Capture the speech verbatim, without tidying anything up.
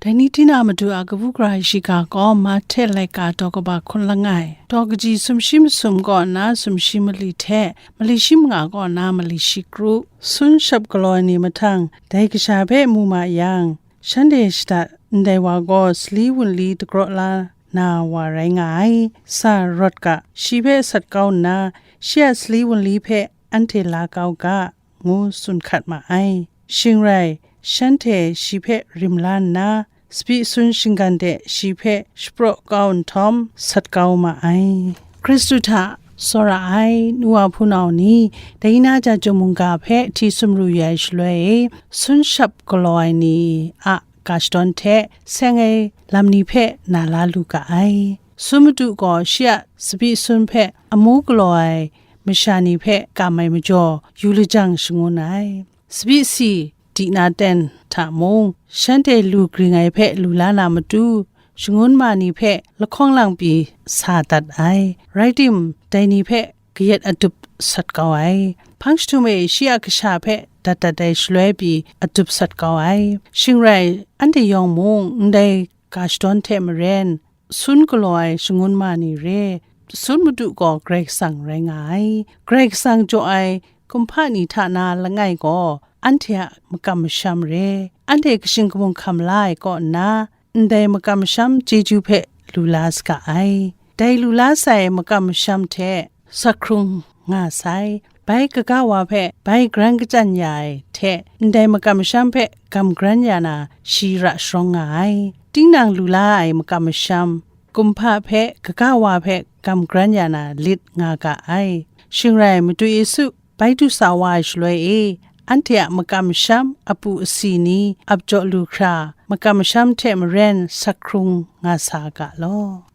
Dai ni tinang Madu a kabu gara ai shiga gaw Mahte laika daw kaba hkun langai, daw kaji sumshi masum kaw nna sumshi mali hte, mali shi manga kaw nna mali shi kru, sun shap galaw ai ni mahtang, dai kasha hpe mu ma yang, shanhte shada ndai wa gaw sali wunli dagraw la na wa rai nga ai, sa rawt ga, shi hpe sat kau nna, shi a sali wunli hpe anhte la kau ga, ngu tsun hkat ma ai. Shing rai, shanhte shi hpe rim la nna, tsabyi sun shinggan de shi hpe shapraw kau nhtawm, sat kau ma ai. Hkristu hta tsawra ai nu wa hpunau ni, dai na ja chyum mungga hpe hti sumru yu ai shaloi e, sun shap galaw ai ni a ga shadawn hte seng ai lam ni hpe na la lu ga ai. Sun madu gaw shi a tsabyi sun hpe amu galaw ai masha ni hpe kam ai majaw yu lajang shangun ai. Tsabyi si di na ten hta mung, shanhte lu gring ai hpe lu la na matu, shangun ma ni hpe lahkawng lang pyi sa dat ai. Rai tim, dai ni hpe kayat adup sat kau ai. Hpang jahtum e shi a kasha hpe dat dat ai shaloi pyi adup sat kau ai. Shing rai, anhte yawng mung ndai ga shadawn hte maren, sun galaw ai shangun ma ni re. Sun madu gaw Karai Kasang rai nga ai. Karai Kasang jaw ai kumhpa ni hta na langai gaw, anhte a makam masham re. Anhte kashing kabung hkam la ai kaw nna, ndai makam masham chyeju hpe lu la saga ai. Dai lu la sai makam masham hte sakhkrung nga sai. Bai kaga wa hpe bai garan kachyan ya ai hte, ndai makam masham hpe gam garan ya na shi ra sharawng nga ai. Tinang lu la ai makam masham, kumhpa hpe kaga wa hpe gam garan ya na lit nga ga ai. Shing rai, Madu Yesu bai du sa wa ai shaloi e, anhte a makam masham apu asi ni ap jaw lu hkra, makam masham hte maren sakhkrung nga sa ga law.